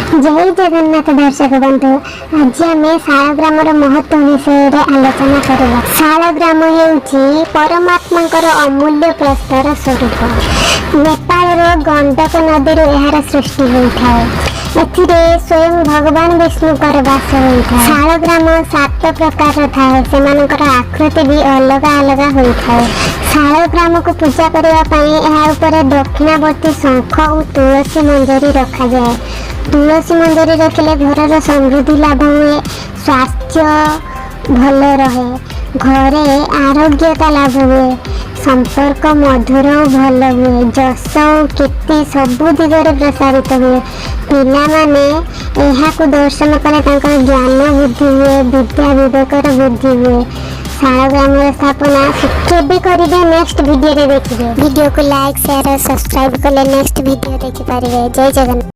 ଜୟ ଜଗନ୍ନାଥ ଦର୍ଶକ ବନ୍ଧୁ, ଆଜି ଆମେ ଶାଳଗ୍ରାମର ମହତ୍ଵ ବିଷୟରେ ଆଲୋଚନା କରିବା। ଶାଳଗ୍ରାମ ହେଉଛି ପରମାତ୍ମାଙ୍କର ଅମୂଲ୍ୟ ପ୍ରସ୍ତର ସ୍ୱରୂପ। ନେପାଳର ଗଣ୍ଡକ ନଦୀରୁ ଏହାର ସୃଷ୍ଟି ହୋଇଥାଏ। ଏଥିରେ ସ୍ୱୟଂ ଭଗବାନ ବିଷ୍ଣୁଙ୍କର ବାସ ହୋଇଥାଏ। ଶାଳଗ୍ରାମ ସାତ ପ୍ରକାରର ଥାଏ। ସେମାନଙ୍କର ଆକୃତି ବି ଅଲଗା ଅଲଗା ହୋଇଥାଏ। ଶାଳଗ୍ରାମକୁ ପୂଜା କରିବା ପାଇଁ ଏହା ଉପରେ ଦକ୍ଷିଣାବର୍ତ୍ତୀ ଶଙ୍ଖ ଓ ତୁଳସୀ ମଞ୍ଜରୀ ରଖାଯାଏ। ତୁଳସୀ ମଞ୍ଜରୀ ରଖିଲେ ଘରର ସମୃଦ୍ଧି ଲାଭ ହୁଏ, ସ୍ୱାସ୍ଥ୍ୟ ଭଲ ରହେ, ଘରେ ଆରୋଗ୍ୟତା ଲାଭ ହୁଏ, ସମ୍ପର୍କ ମଧୁର ଓ ଭଲ ହୁଏ, ଯଶ ଓ କୀର୍ତ୍ତି ସବୁ ଦିଗରେ ପ୍ରସାରିତ ହୁଏ। ପିଲାମାନେ ଏହାକୁ ଦର୍ଶନ କଲେ ତାଙ୍କର ଜ୍ଞାନ ବୃଦ୍ଧି ହୁଏ, ବିଦ୍ୟା ବିବେକର ବୃଦ୍ଧି ହୁଏ। ଶାଳଗ୍ରାମର ସ୍ଥାପନା କେବେ କରିବେ, ନେକ୍ସଟ ଭିଡ଼ିଓରେ ଦେଖିବେ। ଭିଡ଼ିଓକୁ ଲାଇକ୍, ସେୟାର ଓ ସବସ୍କ୍ରାଇବ୍ କଲେ ନେକ୍ସଟ ଭିଡ଼ିଓ ଦେଖିପାରିବେ। ଜୟ ଜଗନ୍ନାଥ।